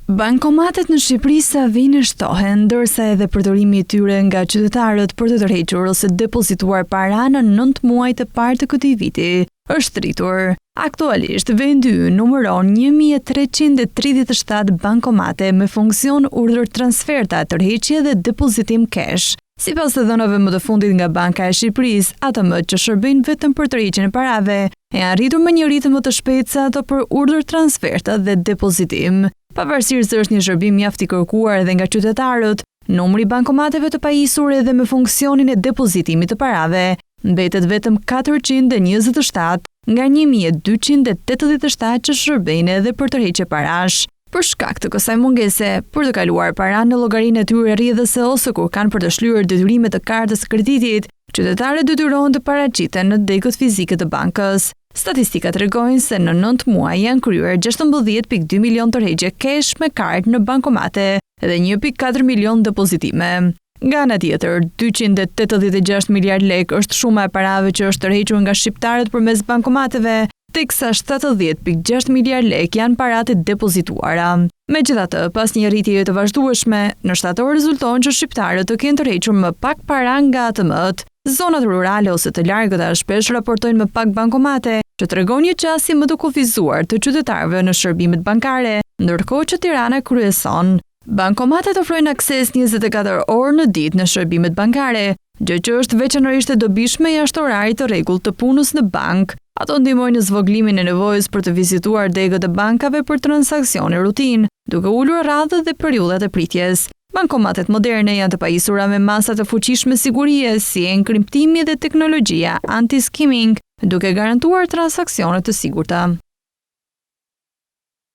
Bankomatet në Shqipëri sa vijnë e shtohen, ndërsa edhe përdorimi i tyre nga qytetarët për të tërhequr ose depozituar para në 9 muajt e parë të këtij viti është rritur. Aktualisht, vendi ynë numëron 1337 bankomate me funksion urdhër transferta, tërheqje dhe depozitim cash. Sipas të dhënave më të fundit nga Banka e Shqipërisë, ATM-të që shërbejnë vetëm për tërheqjen e parave, janë rritur me një ritëm më të shpejtë se ato për urdhër transferta dhe depozitim. Pavarësisht se është një shërbim mjaft i kërkuar edhe nga qytetarët, numri i bankomateve të pajisur edhe me funksionin e depozitimit të parave mbetet vetëm 427 nga 1287 që shërbejnë edhe për tërheqje parash. Për shkak të kësaj mungese, për të kaluar para në llogarinë e tyre rrjedhëse ose kur kanë për të shlyer detyrime të kartës së kreditit, qytetarët detyrohen të paraqiten në degët fizike të bankës. Statistikat tregojnë se në 9 muaj janë kryer 16.2 milion tërheqje cash me kartë në bankomate dhe 1.4 milion depozitime. Nga ana tjetër, 286 miliard lekë është shuma e parave që është tërhequr nga shqiptarët përmes bankomateve, teksa 70.6 miliard lekë janë paratë e depozituara. Megjithatë, pas një rritjeje të vazhdueshme, në shtator rezulton që shqiptarët të kenë tërhequr më pak para nga ATM-t. Zonat rurale ose të largëta shpesh raportojnë më pak bankomate, që tregon një qasje më të kufizuar të qytetarëve në shërbimet bankare, ndërkohë që Tirana kryeson. Bankomatet ofrojnë akses 24 orë në ditë në shërbimet bankare, gjë që është veçanërisht e dobishme jashtë orarit të rregullt të punës në bankë. Ato ndihmojnë në zvogëlimin e nevojës për të vizituar degët e bankave për transaksione rutinë, duke ulur radhët dhe periudhat e pritjes. Bankomatet moderne janë të pajisura me masa të fuqishme sigurie, si enkriptimi dhe teknologjia anti-skimming, duke garantuar transaksione të sigurta.